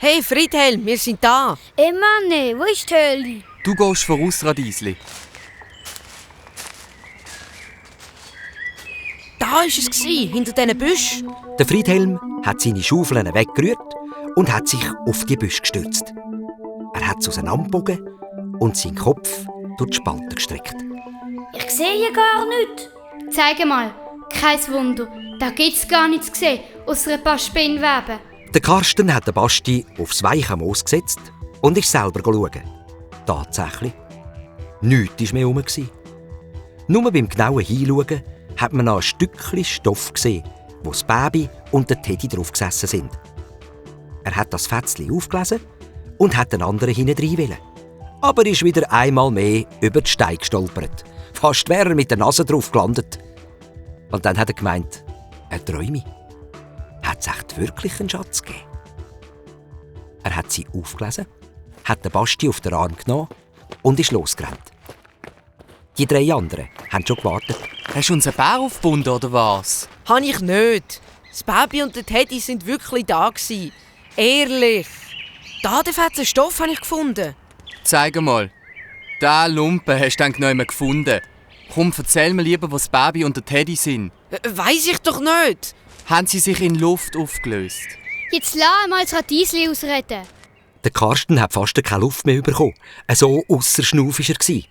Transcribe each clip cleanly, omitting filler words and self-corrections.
Hey Friedhelm, wir sind da. Mann, wo ist die Höhle? Du gehst voraus, Radiesli. Da war es, hinter diesen Büschen. Der Friedhelm hat seine Schaufeln weggerührt und hat sich auf die Büsche gestützt. Er hat sie auseinandergebogen und seinen Kopf durch die Spalten gestreckt. Ich sehe hier gar nichts. Zeig mal, kein Wunder, da gibt's gar nichts zu sehen, ausser ein paar Spinnweben. Der Karsten hat den Basti aufs weiche Moos gesetzt und ist selber schauen. Tatsächlich. Nichts war mehr herum. Nur beim genauen Hinschauen hat man noch ein Stückchen Stoff gesehen, wo das Baby und der Teddy drauf gesessen sind. Er hat das Fätzchen aufgelesen und hat den anderen hinein wollen. Aber ist wieder einmal mehr über die Steine gestolpert. Fast wäre er mit der Nase drauf gelandet. Und dann hat er gemeint, er träume. Hat es echt wirklich einen Schatz gegeben? Er hat sie aufgelesen, hat den Basti auf den Arm genommen und ist losgerannt. Die 3 anderen haben schon gewartet. Hast du uns einen Bär aufgebunden, oder was? Habe ich nicht. Das Baby und der Teddy sind wirklich da gewesen. Ehrlich. Da den fetzen Stoff habe ich gefunden. Zeig mal. Diesen Lumpen hast du dann noch jemand gefunden. Komm, erzähl mir lieber, wo das Baby und der Teddy sind. Weiss ich doch nicht. Haben sie sich in Luft aufgelöst? Jetzt lass mal das Radiesli ausreden. Der Karsten hat fast keine Luft mehr bekommen. So ausser Schnauf war er.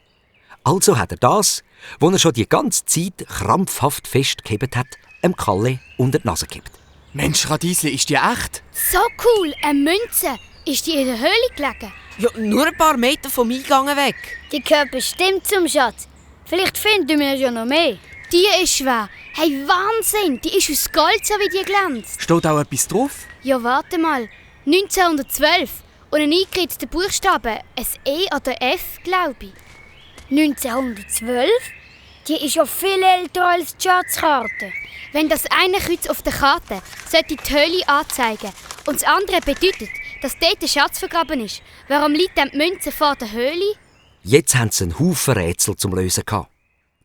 Also hat er das, was er schon die ganze Zeit krampfhaft festgehebt hat, dem Kalle unter die Nase gekippt. Mensch, Radiesli, ist die echt? So cool, eine Münze. Ist die in der Höhle gelegen? Ja, nur ein paar Meter vom Eingang weg. Die gehört bestimmt zum Schatz. Vielleicht finden wir ja noch mehr. Die ist schwer. Hey, Wahnsinn, die ist aus Gold, so wie die glänzt. Steht auch etwas drauf? Ja, warte mal. 1912 und ein eingeritteter Buchstabe, ein E oder F, glaube ich. 1912? Die ist ja viel älter als die Schatzkarte. Wenn das eine Kreuz auf der Karte sollte die Höhle anzeigen und das andere bedeutet, dass dort der Schatz vergraben ist, warum liegt dann die Münze vor der Höhle? Jetzt haben sie einen Haufen Rätsel zum Lösen gehabt.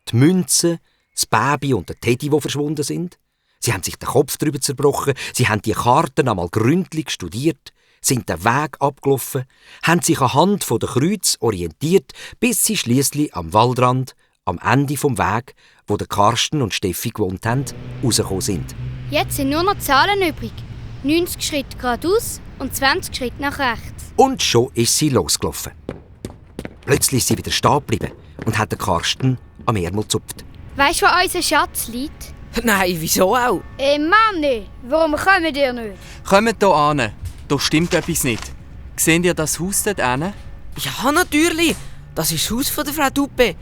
Die Münze, das Baby und der Teddy, die verschwunden sind. Sie haben sich den Kopf darüber zerbrochen, sie haben die Karten einmal gründlich studiert, sind den Weg abgelaufen, haben sich anhand der Kreuz orientiert, bis sie schliesslich am Waldrand, am Ende vom Weg, wo der Karsten und Steffi gewohnt haben, rausgekommen sind. Jetzt sind nur noch Zahlen übrig. 90 Schritte geradeaus und 20 Schritte nach rechts. Und schon ist sie losgelaufen. Plötzlich ist sie wieder stehen geblieben und hat den Karsten am Ärmel gezupft. Weisst du, wo unser Schatz liegt? Nein, wieso auch? Mann, warum kommen die nicht? Kommt hier an. Da stimmt etwas nicht. Seht ihr das Haus dort hinten? Ja, natürlich. Das ist das Haus von der Frau Duppe.